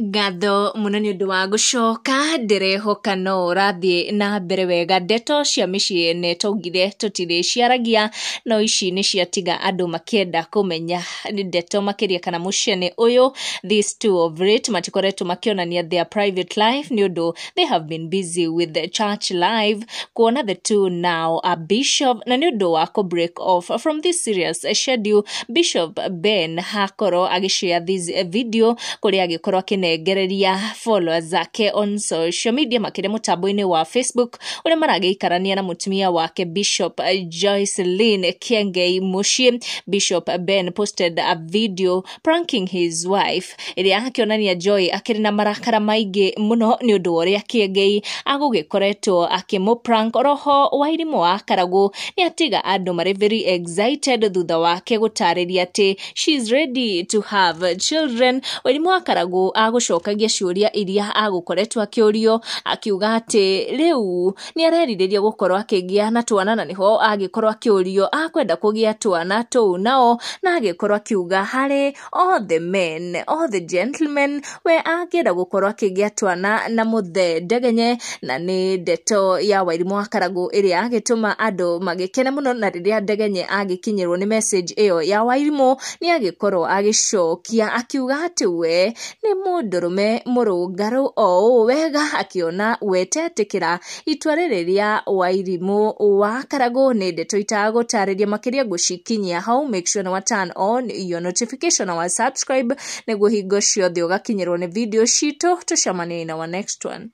Ngatho mũno nĩ ũndũ wa gũcoka, ndĩrehoka no ũrathiĩ na mbere wega. Ndeto cia mĩciĩ nĩ twaugire tũtirĩciaragia, no ici nĩ ciatiga andũ makĩenda kũmenya ndeto makĩria kana mũcene ũyũ. These two of late matikoretwo makĩonania their private life nĩ ũndũ they have been busy with the church life. Kuona the two now a bishop na nĩ ũndũ wa kũ break off from this serious schedule, Bishop Ben hakorwo agĩshare this video kũrĩa agĩkorwo akĩnengereria followers ake on social media, makĩria mũtambo-inĩ wa Facebook, ũrĩa maragĩikarania na mũtumia wake Bishop Joycelyn Kiengei mũciĩ. Bishop Ben posted a video pranking his wife ĩrĩa akĩonania Joy akĩrĩ na marakara maingĩ mũno nĩ ũndũ wa ũrĩa Kiengei agũgĩkoretwo akĩmũ prank. Oroho Wairimũ wa Karagũ nĩ atiga andũ marĩ very excited thutha wake gũtarĩria atĩ she is ready to have children. Wairimũ wa Karagũ agũcokagia ciũria iria agũkoretwo akĩũrio, akiuga atĩ rĩu nĩ arerirĩria gũkorwo akĩgĩa na twana, na nĩho agĩkorwo akĩũrio akwenda kũgĩa twana tũu nao, na agĩkorwo akiuga harĩ all the men, all the gentlemen, we angĩenda gũkorwo akĩgĩa twana na mũthee Ndegenye. Na nĩ ndeto ya Wairimũ wa Karagũ ĩrĩa agĩtũma andũ magĩkena mũno, na rĩrĩa Ndegenye agĩkinyĩrwo nĩ message ĩyo ya Wairimũ nĩ agĩkorwo agĩcokia akiuga atĩ we nĩ mũndũrũme mũrũngarũ o ũũ wega, akĩona we tetĩkĩra itua rĩrĩ rĩa Wairimũ wa Karagũ. Nĩ ndeto itagũtarĩria makĩria, ngũcikinyia hau. Make sure nĩ wa turn on your notification na wa subscribe nĩguo hingo ciothe ũgakinyĩrwo nĩ video citũ. Tũcemanie in our next one.